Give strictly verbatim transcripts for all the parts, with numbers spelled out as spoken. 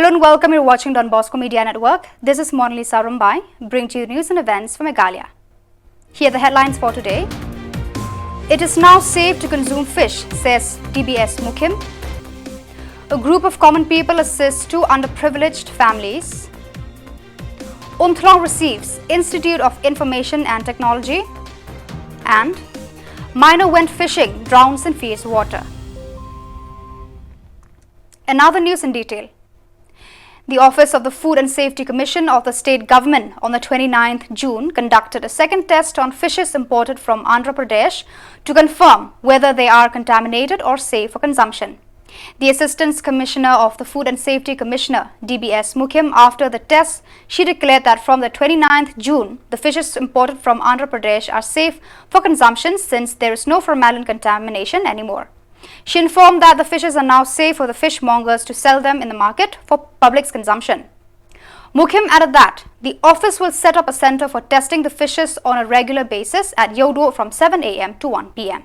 Hello and welcome. You're watching Don Bosco Media Network. This is Monalisa Rumbai, bringing to you news and events from Meghalaya. Here are the headlines for today. It is now safe to consume fish, says D B S Mukhim. A group of common people assists two underprivileged families. Umthlong receives Institute of Information and Technology. And minor went fishing, drowns in fierce water. And now the news in detail. The Office of the Food and Safety Commissioner of the state government on the twenty-ninth June conducted a second test on fishes imported from Andhra Pradesh to confirm whether they are contaminated or safe for consumption. The Assistant Commissioner of the Food and Safety Commissioner, D B S Mukhim, after the test, she declared that from the twenty-ninth June, the fishes imported from Andhra Pradesh are safe for consumption since there is no formalin contamination anymore. She informed that the fishes are now safe for the fishmongers to sell them in the market for public's consumption. Mukhim added that the office will set up a center for testing the fishes on a regular basis at Iewduh from seven a m to one p m.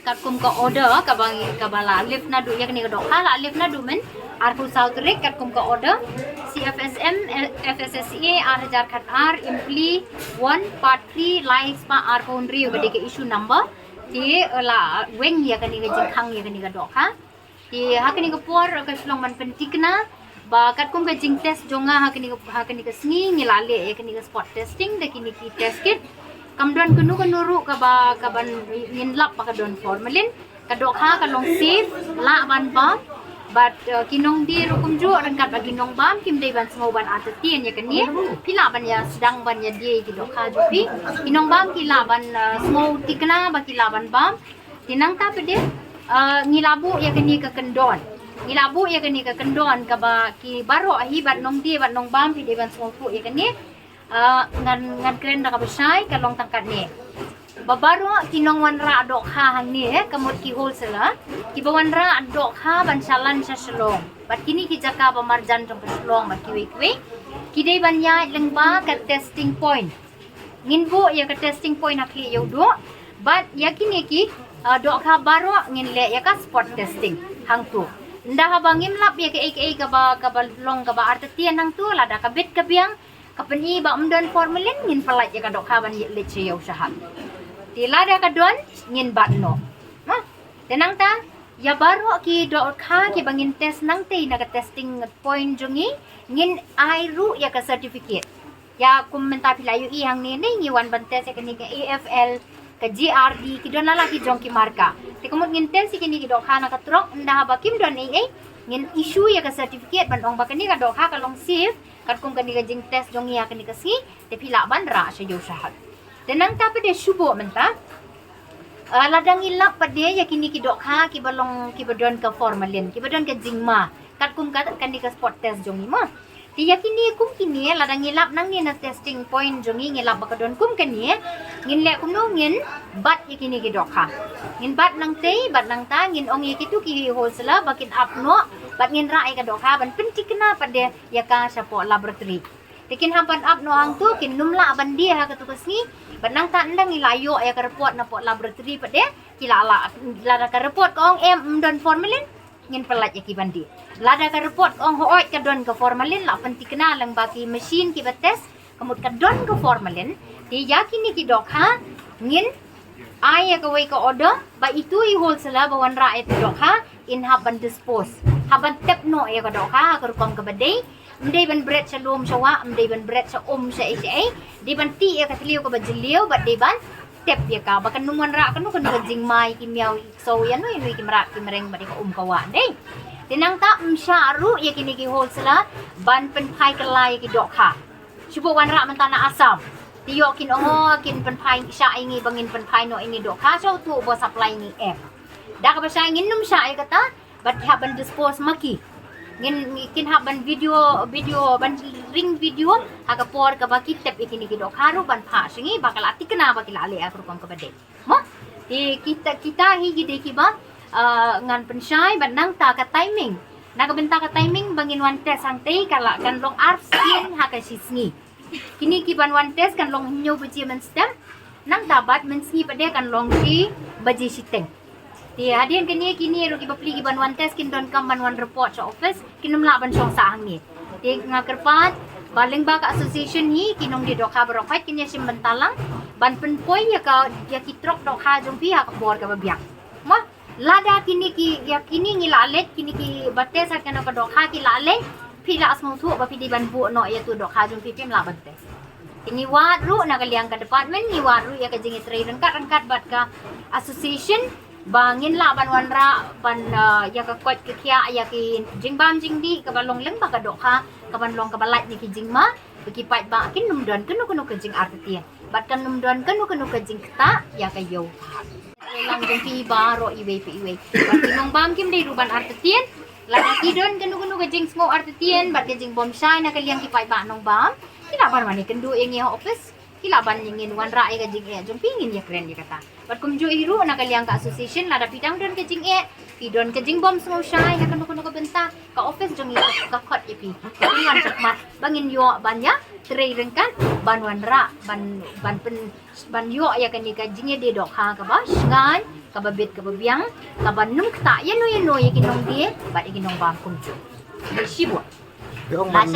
Katkum ka order kaba, kaba la lift naduh ïa kane ka dohkha, la lift naduh mynta arphew saw tarik, katkum ka order C F S M, F S S A, ar hajar khat ar, Impli one, part three, lai spah arphew hynriew ka dei ka issue number. Te, eh, la weng ïa kane ka jingkhang ïa kane ka dohkha. Te ha kane ka por ka shu long ban pynthikna ba katkum ka jingtest jong nga ha kane ka, ha kane ka sngi ngi la leh ïa kane ka spot testing da kine ki test kit. Kam don kano kano ruh kaba, kaban ngin lap ba ka don formalin. Ka dohkha ka long safe, lah ban bam. Bad, eh, ki nongdie ruh kumjuh ryngkat bad ki nongbam kim dei ban sngew ban artatien ïa kane. Phi lah ban ïa sdang ban ïa die ki dohkha jong phi. Ki nongbam ki lah ban, eh, sngew thikna ba ki lah ban bam. Te nangta pat de, ah, ngi la buh ïa kane ka kyndon. Ngi la buh ïa kane ka kyndon kaba ki baroh hi bad nongdie bad nongbam phi dei ban sngewthuh ïa kane. Ah, ngan, ngan kren da kaba shai ka long tang katne. Ba baroh ki nongwanrah dohkha hangne, eh, ka mut ki wholesaler, kiba wanrah dohkha ban shalan sha Shillong bad kine ki jaka ba marjan jong ka Shillong bad kiwei kiwei, ki dei ban ïaid lyngba ka testing point. Ngin buh ïa ka testing point ha khlieh Iewduh bad ïa kine ki, ah, dohkha baroh ngin leh ïa ka spot testing hangto. Ynda haba ngim lap ïa kaei kaei kaba, kaba long kaba artatien hangto, lada ka bit ka biang ka pyni ba ym don formalin, ngin pyllait ïa ka dohkha ban leit sha Iewshahar. Te lada ka don ngin bat noh. Te nangta ïa baroh ki dohkha kiba ngin test nangtei na ka testing point jong ngi, ngin ai ruh ïa ka certificate. Ïa kum mynta phi la ïohi hangne ne ngi wan ban test ïa kane ka A F L, ka G R D, ki don la la ki jong ki marka. Te ka mut ngin test ïa kine ki dohkha na ka trok, ynda haba kim don ei ei ngin issue ïa ka certificate ban ong ba kane ka dohkha ka long safe katkum kane ka jingtest jong ngi ha kane ka sngi, te phi lah ban rah sha Iewshahar. Te nangta pat de shu buh mynta, ah, lada ngi lap pat de ïa kine ki dohkha kiba long, kiba don ka formalin, kiba don ka jingma katkum ka, kane ka spot test jong ngi mo. Te ïa kine kum kine lada ngi lap nangne na testing point jong ngi, ngi lap ba ka don kum kane, ngin leh kumno? Ngin bat ïa kine ki dohkha. Ngin bat nangtei bad nangta ngin ong ïa kito ki wholesaler ba kin ap noh bad ngin rah ïa ka dohkha ban pynthikna pat de ïa ka shapoh laboratory. Te kin hap ban ap noh hangto, kin nym lah ban die ha kato ka sngi. Bad nangta ynda ngi la ïoh ïa ka report napoh laboratory pat de, ki la, la, lada ka report ka ong em, ym don formalin, ngin pyllait ïa ki ban die. Lada ka report ka ong hooid ka don ka formalin, la pynthikna lyngba ki machine kiba test, ka mut ka don ka formalin, te ïa kine ki dohkha ngin ai ïa kawei ka order ba ito i wholesaler ba wanrah ïa ka dohkha in hap ban dispose, hap ban tep noh ïa ka dohkha ha ka rukom kaba dei. Ym dei ban bret sha lum sha wah, ym dei ban bret sha um sha ei sha ei. Dei ban tih ïa ka thliew kaba jylliew bad dei ban tep ïa ka ba kan nym wanrah kano kano ka jingma ïa ki miaw, ïa ki ksew, ïano ïano ki mrad ki mreng bad ïa ka um ka wah, dei. Te nangta ym shah ruh ïa kine ki wholesaler ban pynphai kylla ïa ki dohkha. Shu buh wanrah mynta na Assam. Te ïoh kin ong, oh, kin pynphai shah ïa ngi ba ngin pynphai noh ïa ine i dohkha sha uto uba supply ïa ngi, em. Da kaba shai ngin nym shah ïa kata, bad ki hap ban dispose ma ki. Ngin, kin hap ban video, video, ban ring video ha ka por kaba ki tep ïa kine ki dohkha ruh ban phah sha ngi ba ka la thikna ba ki la leh ha ka rukom kaba dei. Mo? Te kita, kita hi ki dei kiba, ah, ngan pynshai bad nangta ka timing. Na ka bynta ka timing ba ngin wan test hangtei ka la kan long ar sien ha ka shi sngi. Kine ki ban wan test kan long hynñiew baje mynstep. Nangta bad mynsngi pat de kan long shi baje shiteng. Te hadien kane kine ruh ki bapli ki ban wan test kin donkam ban wan report sha office, kin ym lah ban shong sah hangne. Te nga kyrpad ba lyngba ka association hi ki nongdie dohkha baroh pat kin ïa shim bynta lang ban pynpoi ïa ka, ïa ki trok dohkha jong phi ha ka por kaba biang. Mo, lada kine ki, ïa kine ngi la leit, kine ki ba test ha kano ka dohkha ki la leit, phi la sngewthuh ba phi dei ban buh noh ïa tu dohkha jong phi, phim lah ban test. Te ngi wad ruh na ka liang ka department, ngi wad ruh ïa ka jingïatrei ryngkat ryngkat bad ka association ba ngin lah ban wanrah ban, uh, ïa ka koit ka khiah ïa ki jingbam jingdih kaba long lyngba ka dohkha, kaban long kaba lait na ki jingma ba ki paidbah kin ym don kano kano ka jingartatien bad kan ym don kano kano ka jingktah ïa ka ïew. Lang jong phi baroh iwei pa iwei. Bad ki nongbam kim dei ruh ban artatien. Lada ki don kano kano ka jingsngew artatien bad ka jingbymshai na ka liang ki paidbah nongbam, ki lah ban wan ïakynduh ïa ngi ha office. Ki lah ban ïa ngin wanrah ïa ka jingeh jong phi, ngin ïakren ïa kata. Bad kumjuh hi ruh na ka liang ka association, lada phi dang don ka jingeh, phi don ka jingbymsngewshai ha kano kano ka bynta, ka office jong ngi ka khot ïa phi. Phin wan shakhmat ba ngin ïoh ban ïatrei ryngkat ban wanrah, ban, ban pyn, ban ïoh ïa kane ka jingïadie dohkha kaba shngaiñ, kaba bit kaba biang, kaban ym ktah ïano ïano ïa ki nongdie bad ïa ki nongbam kumjuh. Shibun. Te ong ban,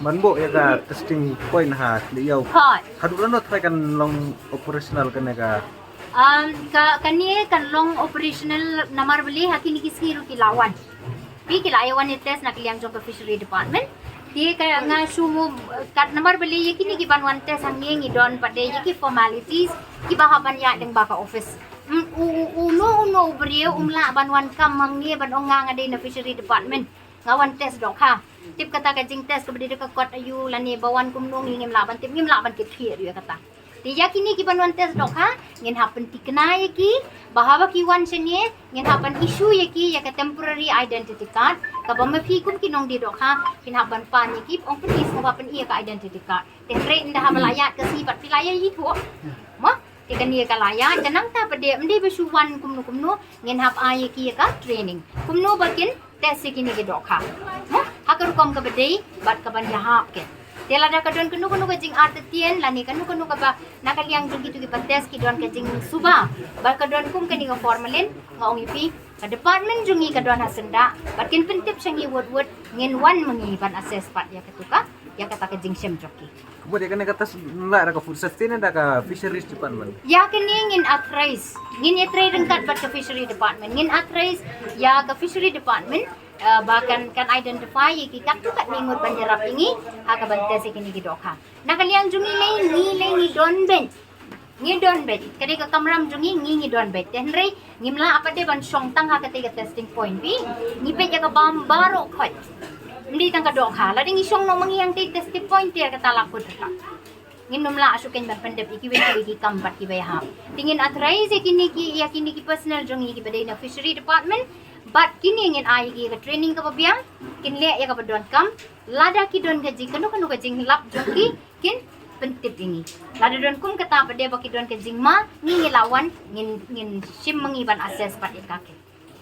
ban buh ïa ka testing point ha Khlieh Ïew. Hooid. Haduh lano trai kan long operational kane ka? Um, ka, kane kan long operational namar balei ha kine ki sngi ruh ki la wan. Phi, ki la ïa wan ïa test na ka liang jong ka fishery department. Te ka nga shu mo, kat namar balei ïa kine ki ban wan test hangne ngi don pat de ïa ki formalities kiba hap ban ïaid lyngba ka office. Mm, u, u, uno uno u briew um lah ban wan kam hangne ban ong nga nga dei na fishery department. Nga wan test dohkha. Tip kata ka jingtest kaba dei da ka kot aïu lane ba wan kumno, ngi ngim lah ban tip, ngim lah ban kit khlieh ruh ïa kata. Te ïa kine ki ban wan test dohkha ngin hap pynthikna ïa ki ba haba ki wan shane ngin hap ban issue ïa ki ïa ka temporary identity card kaba ma phi kum ki nongdie dohkha phin hap ban pan ïa ki, ong pynthikna ba pyn ïa ka identity card. Te hynrei ynda haba la ïaid ka sngi pat phi la ïa ithuh. Mo? Te kane ka la ïaid, ka nangta pat de ym dei ba shu wan kumno kumno, ngin hap ai ïa ki ïa ka training. Kumno ba kin test ïa kine ki dohkha. Mo, ha ka rukom kaba dei bad kaban ïahap ki. Te lada ka don kano kano ka jingartatien lane kano kano kaba na ka liang jong kito kiba test ki don ka jingsuba ba ka don kum kane ka formalin, nga ong ïa phi, ka department jong ngi ka don ha syndah bad kin pyntip sha ngi wut wut, ngin wan ma ngi ban assess pat ïa katu ka, ïa kata ka jingshim jong ki. Kumba ïa kane ka test, la da ka food safety ne da ka fisheries department? Ïa kane ngin authorize, ngin ïatrei ryngkat bad ka fishery department, ngin authorize ïa ka fishery department, eh, ba kan, kan identify ïa ki katto katne ngut ban ïarap ïa ngi ha kaban test ïa kine ki dohkha. Na ka liang jong ngi lei, ngi lei ngi don beit. Ngi don beit, ka dei ka kamram jong ngi, ngi ngi don beit. Te hynrei ngim lah pat de ban shong tang ha katei ka testing point phi. Ngi peit ïa ka bam baroh khoit. Ym dei tang ka dohkha. Lada ngi shong noh ma ngi hangtei testing point te kata la kut rta. Ngin ym lah shuh kein ban pyndep ïa kiwei kiwei ki kam bad kiba ïahap. Te ngin authorize ïa kine ki, ïa kine ki personnel jong ngi kiba dei na fishery department. Bad kine ngin ai ïa ki ka training kaba biang. Kin leh ïa kaba donkam. Lada ki don ka jing, kano kano ka jinglap jong ki, kin pyntip ïa ngi. Lada don kum kata pat de ba ki don ka jingma, ngi ngi la wan, ngin, ngin shim ma ngi ban assess pat ïa ka ki.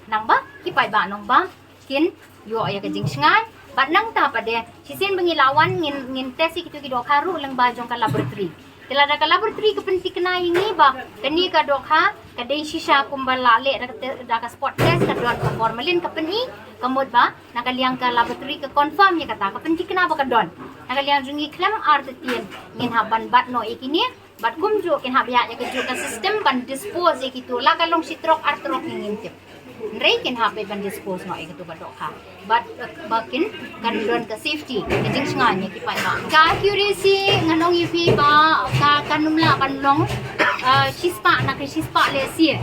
Nangba ki paidbah nongbam kin ïoh ïa ka jingshngaiñ. Bad nangta pat de shisien ba ngi la wan ngin, ngin test ïa kito ki dohkha ruh lyngba jong ka laboratory. Te lada ka laboratory ka pynthikna ïa ngi ba kane ka dohkha ka dei shisha kumba la leh da ka te-, da ka spot test, ka don ka formalin ka pyni, ka mut ba na ka liang ka laboratory ka confirm ïa kata, ka pynthikna ba ka don. Na ka liang jong ngi khlem artatien ngin hap ban bat noh ïa kine, bad kumjuh kin hap ïaid ïa kajuh ka system ban dispose ïa kito, la ka long shi trok ar trok ngi ngim tip. Hynrei kin hap beit ban dispose noh ïa kito ka dohkha. Bad, eh, ba kin kan don ka safety, ka jingshngaiñ ïa ki paidbah. Ka accuracy ngan ong ïa phi ba ka, kan ym lah ban long, eh, shispah na ka shispah lehse.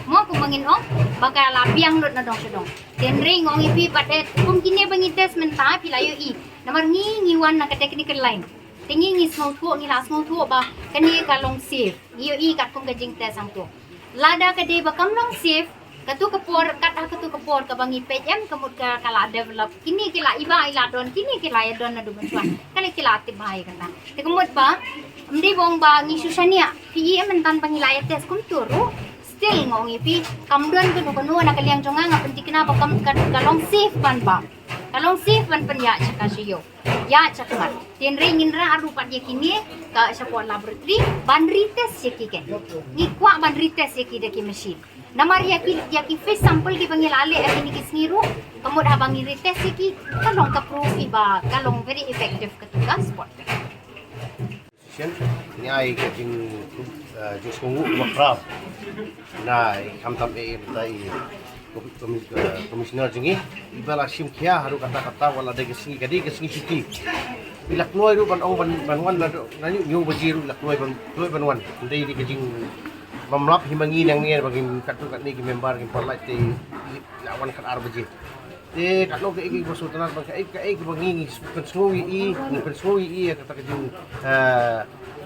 Mo, kumba ngin ong ba ka la biang lut na dong sha dong. Te hynrei nga ong ïa phi pat de kum kine ba ngi test mynta phi la ïohi. Namar ngi, ngi wan na ka technical line. Te ngi ngi sngewthuh, ngi la sngewthuh ba kane ka long safe. Ngi ïohi katkum ka jingtest hangto. Lada ka dei ba kam long safe, katu ka por, kat ha katu ka por kaba ngi peit em, ka mut ka, ka la develop. Kine ki la iba i la don, kine ki la ïa don naduh mynshuwa. Kane ki la tip bha ïa kata. Te ka mut ba ym dei ba ong ba ngi shu shaniah. Phi i em mynta ba ngi la ïa test kumto ruh. Still nga ong ïa phi, kam don kano kano, na ka liang jong nga nga pynthikna ba kam, ka, ka long safe ban bam. Ka long safe ban pynïaid sha ka sha ïew. Ïaid sha khmat. Hynrei ngin rah ruh pat ïa kine ka shapoh laboratory ban retest ïa ki, kan. Ngi kwah ban retest ïa ki da ki machine. Namar ïa ki, ïa ki face sample kiba ngi la leh ha kine ki sngi ruh, ka mut haba ngi retest ïa ki, ka long ka proof iba ka long very effective katu ka spot. Shen, ngi ai ka jing, eh, jingsngewnguh ba khraw na i khamtam eh, eh, mynta i komi-, komi-, eh, commissioner jong ngi, iba la shim khia haduh katta katta, wat la dei ka sngi, ka dei ka sngi shuti. I la kloi ruh ban ong ban, ban wan, la dei, na hynñiew, hynñiew baje ruh i la kloi ban, kloi ban wan. Dei, dei ka jingbymlap hi ma ngi, nangne ba ngim, katto katne ki member ngim pat lait te i la wan khatar baje. Te katno kaei kaei ba sngewtynnat, ba kaei kaei ba ngi, ngi pynsngew ïa i, ngi pynsngew ïa i ïa kata ka jing, eh,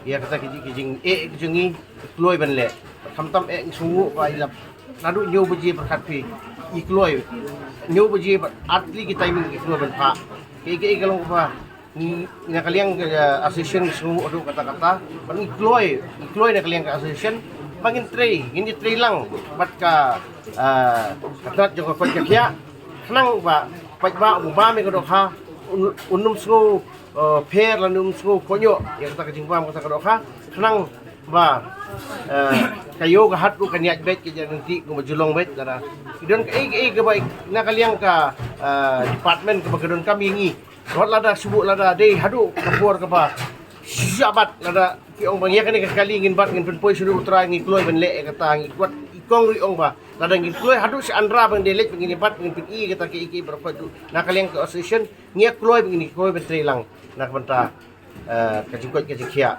ïa kata ka jing, ka jingeh ka jong ngi, kloi ban leh. Khamtam eh, ngi sngewnguh ba i la, naduh hynñiew baje pyrkhat phi, i kloi. Hynñiew baje bad artylli ki timing i kloi ban phah. Kaei kaei ka long ba ngi, na ka liang ka, eh, association ngi sngewnguh haduh katta katta. Bad ngi kloi, ngi kloi na ka liang ka association ba ngin trei, ngin ïa trei lang bad ka, eh, ka tnat jong ka koit ka khiah. Khnang ba paidbah u bam ïa ka dohkha un, un ym sngew, eh, pher lane un ym sngew kohnguh ïa kata ka jingbam kata ka dohkha. Khnang ba, eh, ka ïew ka hat ruh kan ïaid beit, ka ïaid ryntih kumba ju long beit, lada i don kaei kaei kaba na ka liang ka, eh, department kaba ka donkam ïa ngi. Wat lada shu, lada dei haduh ka por kaba shisha bad lada ki ong ba ïa kane ka kali ngin bat, ngin pynpoi sha u Trai, ngi kloi ban leh ïa kata, ngi kwah i kong ruh i ong ba lada ngin kloi haduh sha Andra ba ngin dei leit ba ngin ïa bat, ngin pyni ïa kata kaei kaei baroh kawei. Na ka liang ka association ngi ïa kloi ba ngin ïa kloi ban trei lang na ka bynta, eh, ka jingkoit ka jingkhiah.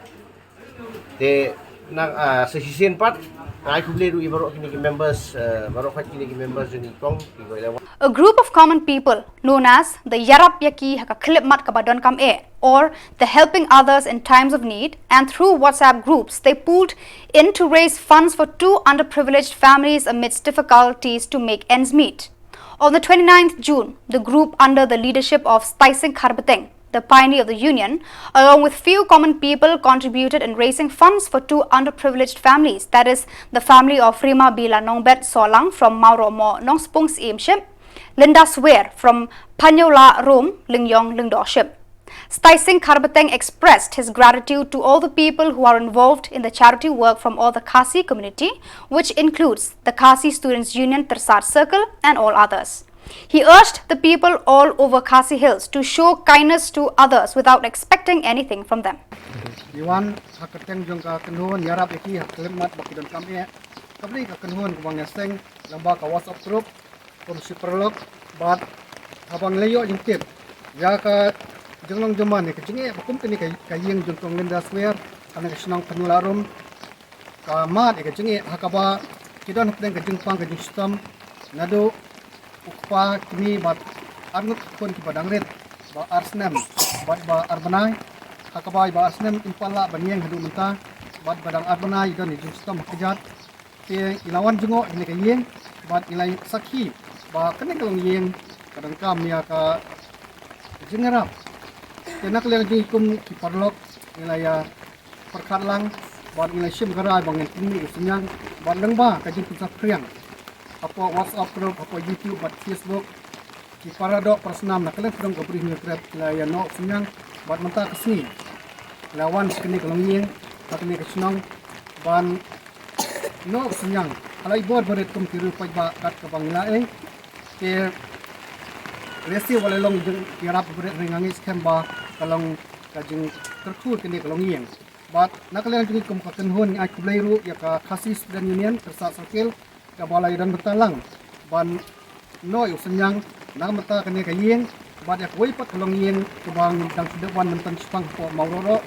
Te na, ah, sa shisien pat, nga ai khublei ruh ïa baroh kine ki members, eh, baroh khat kine ki members jong i kong, ki kong ïa la wan. A group of common people known as the Yarap Ïa Ki Ha Ka Khyllipmat Kaba Donkam Eh, or the Helping Others in Times of Need, and through WhatsApp groups, they pooled in to raise funds for two underprivileged families amidst difficulties to make ends meet. On the twenty-ninth June, the group under the leadership of Staising Kharbeteng, the pioneer of the union, along with few common people, contributed in raising funds for two underprivileged families, that is, the family of Rima Bila Nongbet Solang from Mawromo Nongspung Syiemship, Linda Swer from Panyola Rom Lingyong Lyngdohship. Staising Kharbeteng expressed his gratitude to all the people who are involved in the charity work from all the Khasi community, which includes the Khasi Students Union Tyrsad Circle and all others. He urged the people all over Khasi Hills to show kindness to others without expecting anything from them. Iwan ha ka kyrteng jong ka kynhun Yarap Ïa Ki Ha Ka Khyllipmat Ba Ki Donkam Eh, kaba dei ka kynhun kaba ngi seng lyngba ka WhatsApp group kum shi paralok, bad haba ngi la ïoh jingtip ïa ka jinglong jingman ïa ka jingeh ba kum kane ka, ka ïing jong Kong Linda Swer, kane ka shnong Panyola Rom, ka mad ïa ka jingeh ha kaba ki don hapdeng ka jingpang ka jingshitom, naduh u kpa, kmie bad arngut khun kiba dang rit, ba ar snem bad ba ar bnai, ha kaba i ba ar snem im pat lah ban ïeng haduh mynta, bad ba dang ar bnai i don ïa ka jingshitom ha kjat. Te i la wan jngoh ïa kane ka ïing bad i la sakhi ba kane ka longïing ka donkam ïa ka jingïarap. Te na ka liang jong ngi kum ki paralok ngi la ïa pyrkhat lang bad ngi la shim ka rai ba ngin pynmih ïa u synñiang bad lyngba ka jingpynsaphriang hapoh WhatsApp group, hapoh YouTube bad Facebook. Ki para doh para snam na ka liang jong ka Bri Hynñiewtrep ki la ïa noh synñiang bad mynta ka sngi la wan sha kane ka longïing, ha kane ka shnong ban noh synñiang ha la i bor barit kum ki riew paidbah kat kaba ngi la ei. Te lehse wat la long jingïarap barit, hynrei nga ngeit skhem ba ka long ka jingkyrkhu kane ka longïing. Bad na ka liang jong ngi kum ka kynhun ngi ai khublei ruh ïa ka Khasi Student Union Tyrsad Circle kaba la ïa don bynta lang ban noh ïa u synñiang na ka bynta kane ka ïing bad ïa kawei pat ka longïing kaba ngi dang shu dep wan mynta shaphang hapoh Mawrohroh.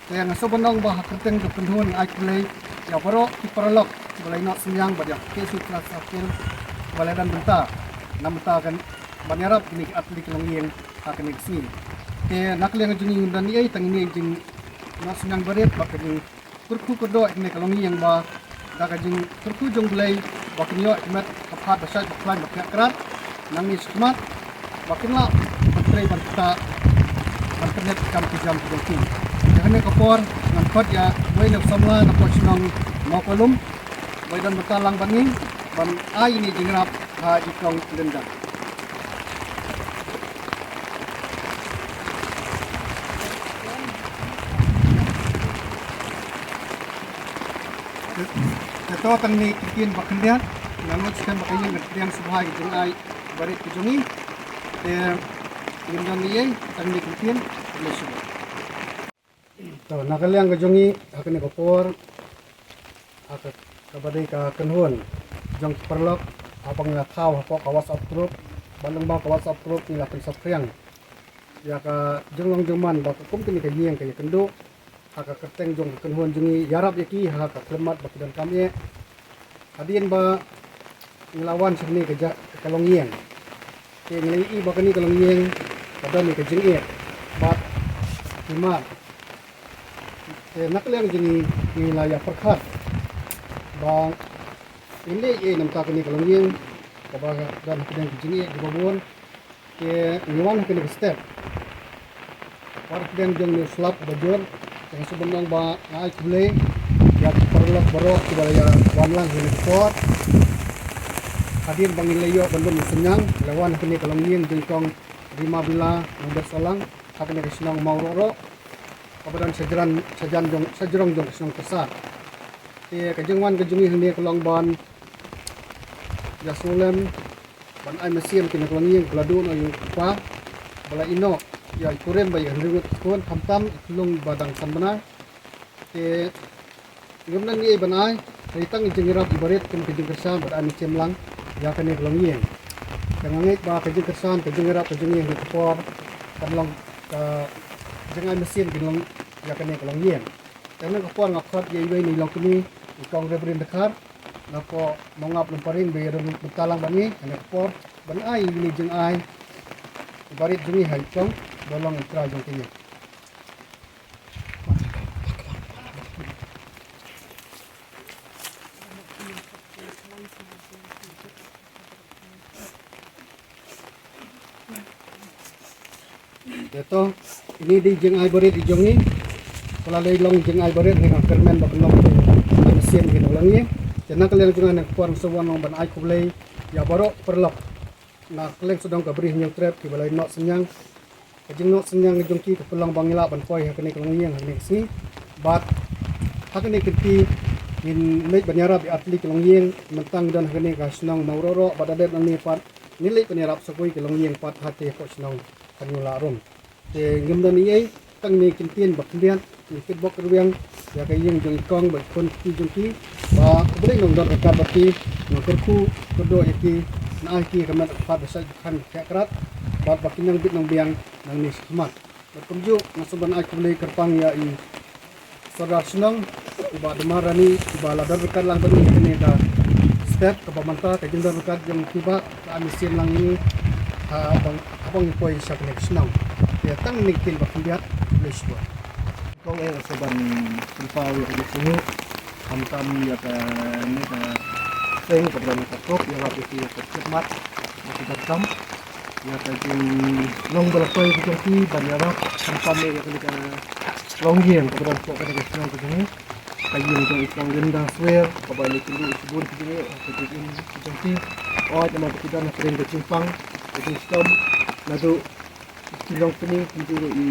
Te nga sngewbha ban ong ba ha ka kyrteng jong ka kynhun ngi ai khublei ïa baroh ki paralok kiba la ïa noh synñiang bad ïa ka Khasi Tyrsad Circle kiba la ïa don bynta na bynta kan ban ïarap kine ki artylli ki longïing ha kane ka sngi. Te na ka liang jong ngi ngim don ei tang ine i jingnoh synñiang barit bad ka jing kyrkhu kyrdoh ïa kane ka longïing ba da ka jingkyrkhu jong U Blei ba kin ïoh ïa ka met ka phad ba shait ba khlaiñ ba khiah krad nangne shakhmat ba kin lah ban trei ban ktah ban pynneh kam ki jam ki jong ki. Ïa kane ka por ngan khot ïa uwei na u samla na poh shnong Mawkalum ba ïa don bynta lang bad ngi ban ai ïa kane ka jingïarap ha i Kong Linda. Te to tang ne ki ktien ba khyndiat, nga ngeit skhem ba ka ïing kan pdiang sngewbha ïa ka jingai barit ka jong ngi. Te ngim don ne ei, tang ne ki ktien, khublei shibun. To, na ka liang ka jong ngi, ha kane ka por, ha ka, kaba dei ka kynhun jong ki paralok, haba ngi la thaw hapoh ka WhatsApp group, ba lyngba ka WhatsApp group ngi la pynsaphriang ïa ka jinglong jingman ba ka kum kane ka ïing ka ïakynduh ha ka kyrteng jong ka kynhun jong ngi, ïarap ïa ki ha ka khyllipmat ba ki donkam eh. Hadien ba ngi la wan sha kane ka ja-, ka longïing, te ngi la ïohi ba kane ka longïing ka don ïa ka jingeh bad ki mat. Te na ka liang jong ngi, ngi la ïa pyrkhat ba ngin leh ei namar kane ka longïing kaba don ha pdeng ki jingeh kiba bun. Te ngi wan ha kane ka step, wat ha pdeng jong une u slap uba jur. Te nga sngewbha ban ong ba nga ai khublei ïa ki paralok baroh kiba la ïa wan lang ha kane ka por. Hadien ba ngi la ïoh ban lum synñiang, la wan ha kane ka longïing jong i Kong Rimabela Nongbet Sohlang ha kane ka shnong Mawrohroh, kaba don shajan, shajan jong, shajrong jong ka shnong Kyrsad. Te ka jingwan ka jong ngi hangne ka long ban ïa sngewlem ban ai mynsiem kane ka longïing ba la duh noh ïa u kpa, ba la ïehnoh ïa i kurim bad ïa ka hynriew ngut ki khun, khamtam i khyllung ba dang san bnai. Te ngim don ei ei ban ai, hynrei tang i jingïarap i barit kum ka jingkyrshan bad ai mynsiem lang ïa kane ka longïing. Te nga ngeit ba ka jingkyrshan, ka jingïarap ka jong ngi ha kane ka por kan long ka jingai mynsiem kan long ïa kane ka longïing. Te ha kane ka por nga khot ïa iwei na i longkmie, i Kong Reverend Dkhar, na poh Mawngap Lumparing, ba ïadon bynta lang bad ngi ha kane ka por ban ai ïa kane ka jingai i barit jong ngi ha i Kong, ba long i trai jong ka ïing. Ïa to, ine i dei i jingai barit i jong ngi. Ka la dei long i jingai barit, hynrei nga kyrmen ba kan long i mynsiem kane ka longïing. Te na ka liang jong nga ha kane ka por nga sngewbha ban ai khublei ïa baroh paralok na kylleng sawdong ka Bri Hynñiewtrep kiba la ïehnoh synñiang. Ka jingnoh synñiang ka jong ki ka pynlong ba ngi lah ban poi ha kane ka longïing ha kane ka sngi. Bad ha kane ka kynti ngin leit ban ïarap ïa artylli ki longïing, mynta ngi don ha kane ka shnong Mawrohroh, bad da dep nangne pat ngin leit ban ïarap sa kawei ka longïing pat ha kata ka shnong Khaniewlahrum. Te ngim don ei ei, tang ne ki ktien ba khyndiat, ngi kitbok rwiang ïa ka ïing jong i Kong bad ki khun ki kti jong ki, ba U Blei un don ryngkat bad ki. Nga kyrkhu kyrdoh ïa ki, un ai ïa ki ka met ka phad ba shait ba khan ba khreh krat, bad ba kin nang bit nang biang nangne shakhmat. Bad kumjuh nga sngewbha ban ai khublei kyrpang ïa i Sordar Shnong, i Bah Dmarani, iba la don ryngkat lang bad ngi ha kane ka step kaba mynta. Ka jingdon ryngkat jong phi bah ka ai mynsiem lang ïa ngi ha ba, ha ba ngi poi sha kane ka shnong. Te tang ne ki ktien ba khyndiat, khublei shibun. Kong, eh, nga sngewbha ban pynpaw ïa ka jingsngew, khamtam ïa kane ka seng kaba don ka kop, ïarap ïa ki ïa ka khidmat ba ki donkam, ïa ka jinglong ba la poi ka jong ki ban ïarap, khamtam ïa kane ka longïing kaba don hapoh kane ka shnong ka jong ngi, ka ïing jong i Kong Linda Swer, kaba la ïakynduh shibun ki jingeh ha ka jingim ka jong ki. Oi, namar ba ki don ha pdeng ka jingpang ka jingshitom, naduh ki longkmie, kumjuh ruh i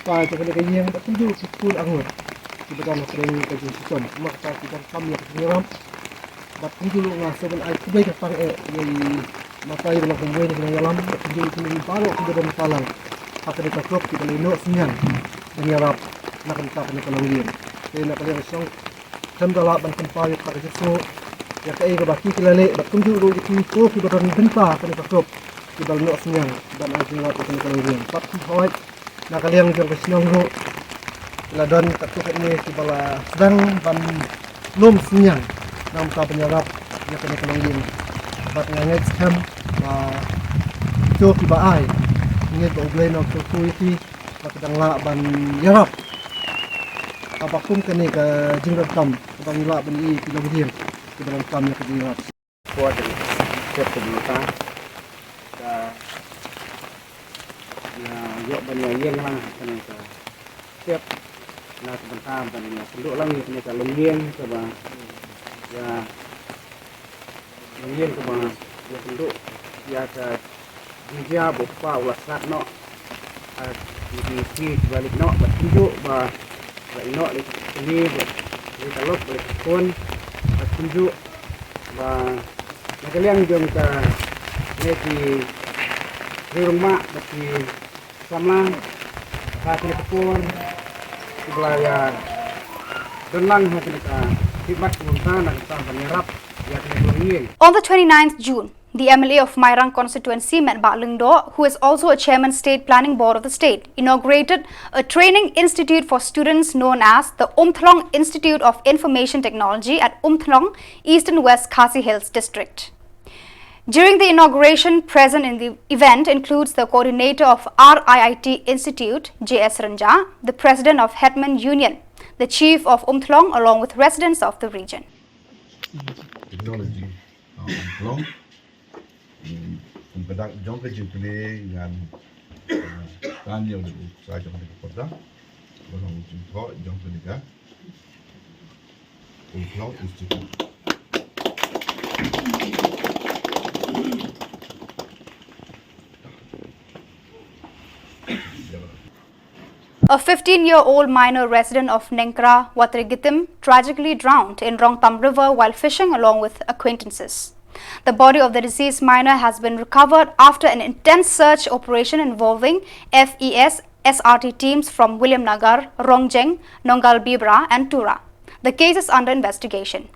kpa jong kane ka ïing, bad kumjuh ruh ki khun arngut kiba don ha pdeng ka jingshitom. Namar kata ki donkam ïa ka jingïarap. Bad kumjuh ruh nga sngewbha ban ai khublei kyrpang eh ïa i Matai ba long kumwei na ka nongïalam, bad kumjuh ruh kine baroh kiba don bynta lang ha kane ka kop kiba la ïehnoh synñiang ban ïarap na ka bynta kane ka longïing. Te na ka liang ka shnong, khlem da lah ban pynpaw ïa kata ka jingsngew ïa kaei kaba ki ki la leh, bad kumjuh ruh ïa kito kiba don bynta ha kane ka kop kiba la ïehnoh synñiang ban ai jingïarap ïa kane ka longïing. Bad kumjuh ruh na ka liang jong ka shnong ruh ki la don katto katne kiba la sdang ban lum synñiang na ka bynta ban ïarap ïa kane ka longïing. Bad nga ngeit skhem ba kito kiba ai, ngeit ba U Blei un kyrkhu ïa ki ba ki dang lah ban ïarap kaba kum kane ka jingdonkam kaba ngi lah ban ïohi ki longïing kiba donkam ïa ka jingïarap. Ko da step ka bynta ka, ïa, ïoh ban ïa ïeng lang ha kane ka step na ka bynta ban ïa kynduh lang ïa kane ka longïing kaba, ïa, longïing kaba ïa kynduh ïa ka jingjia ba u kpa u la sah noh. Ar, ki ki ki ba leit noh bad kumjuh ba la ïehnoh leit kane bad leit ka lok bad leit ka khun. Kumjuh ba na ka liang jong ka ne ki rurung ma ba ki samla ha kane ka por ki bla ya don lang ha kane ka khidmat kumta na ka ban yarap ya kane ka ngi. On the twenty-ninth June, the M L A of Mairang constituency, Metbah Lyngdoh, who is also a chairman State Planning Board of the state, inaugurated a training institute for students known as the Umthlong Institute of Information Technology at Umthlong, Eastern West Khasi Hills District. During the inauguration, present in the event includes the coordinator of R I I T Institute, J S Rynjah, the president of Headman Union, the chief of Umthlong, along with residents of the region. Technology, uh, Umthlong. Hmm, kum ka dak jong ka jingkylli ngan, uh, tang ïa u sa jong ka pyrda. Ba long jingthoh jong ka A fifteen-year-old minor resident of Nengkra, Watrigitim, tragically drowned in Rongtam River while fishing along with acquaintances. The body of the deceased minor has been recovered after an intense search operation involving F E S S R T teams from Williamnagar, Rongjeng, Nonggalbibra, and Tura. The case is under investigation.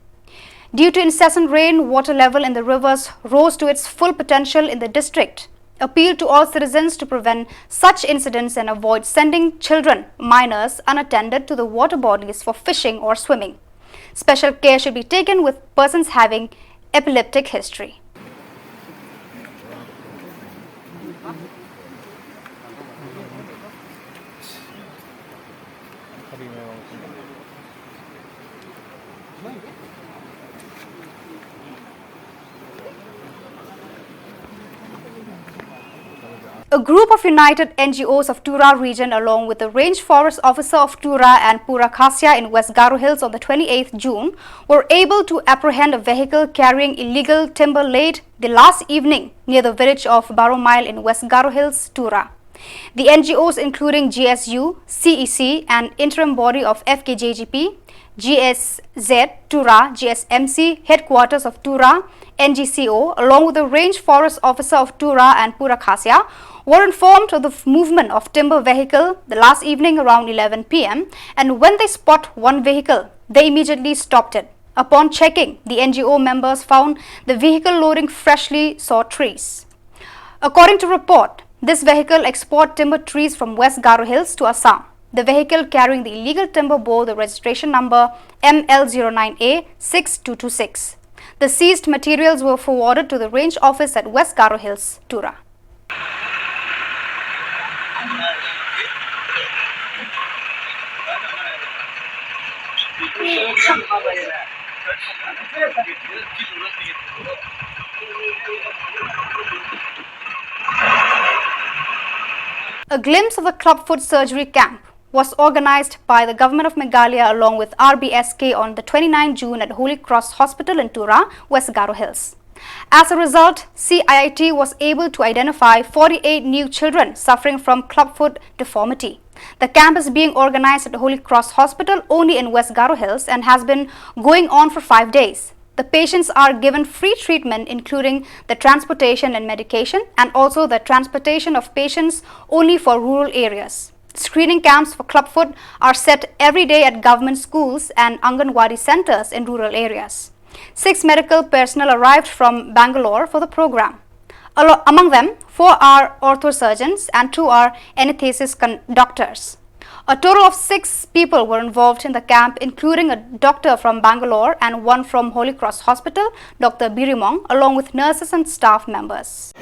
Due to incessant rain, water level in the rivers rose to its full potential in the district. Appeal to all citizens to prevent such incidents and avoid sending children, minors, unattended to the water bodies for fishing or swimming. Special care should be taken with persons having epileptic history. A group of United N G Os of Tura region, along with the Range Forest Officer of Tura and Pura Khasia in West Garo Hills on the twenty-eighth June, were able to apprehend a vehicle carrying illegal timber late the last evening near the village of Baromile in West Garo Hills, Tura. The N G Os, including G S U, C E C, and interim body of F K J G P, G S Z Tura, G S M C headquarters of Tura, N G C O, along with the Range Forest Officer of Tura and Pura Khasia, were informed of the f-, movement of timber vehicle the last evening around eleven P M, and when they spot one vehicle, they immediately stopped it. Upon checking, the N G O members found the vehicle loading freshly saw trees. According to report, this vehicle export timber trees from West Garo Hills to Assam. The vehicle carrying the illegal timber bore the registration number M L zero nine A six two two six. The seized materials were forwarded to the range office at West Garo Hills, Tura. A glimpse of the clubfoot surgery camp was organized by the Government of Meghalaya along with R B S K on the twenty-ninth June at Holy Cross Hospital in Tura, West Garo Hills. As a result, C I I T was able to identify forty-eight new children suffering from clubfoot deformity. The camp is being organized at Holy Cross Hospital only in West Garo Hills and has been going on for five days. The patients are given free treatment, including the transportation and medication, and also the transportation of patients only for rural areas. Screening camps for clubfoot are set every day at government schools and Anganwadi centers in rural areas. Six medical personnel arrived from Bangalore for the program. Alo-, among them, four are orthosurgeons and two are anesthesis con-, doctors. A total of six people were involved in the camp, including a doctor from Bangalore and one from Holy Cross Hospital, Doctor Birimong, along with nurses and staff members.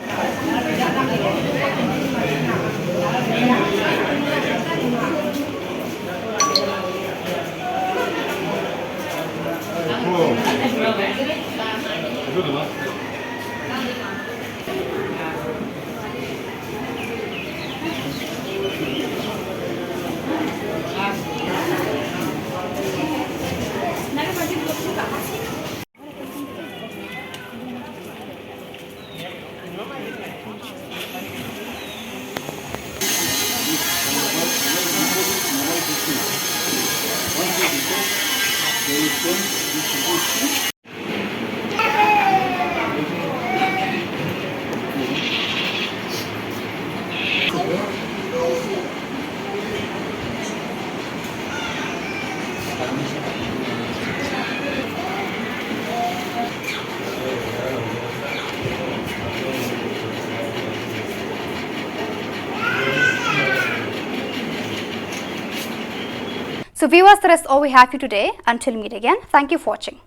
So viewers, that is all we have for you today. Until meet again, thank you for watching.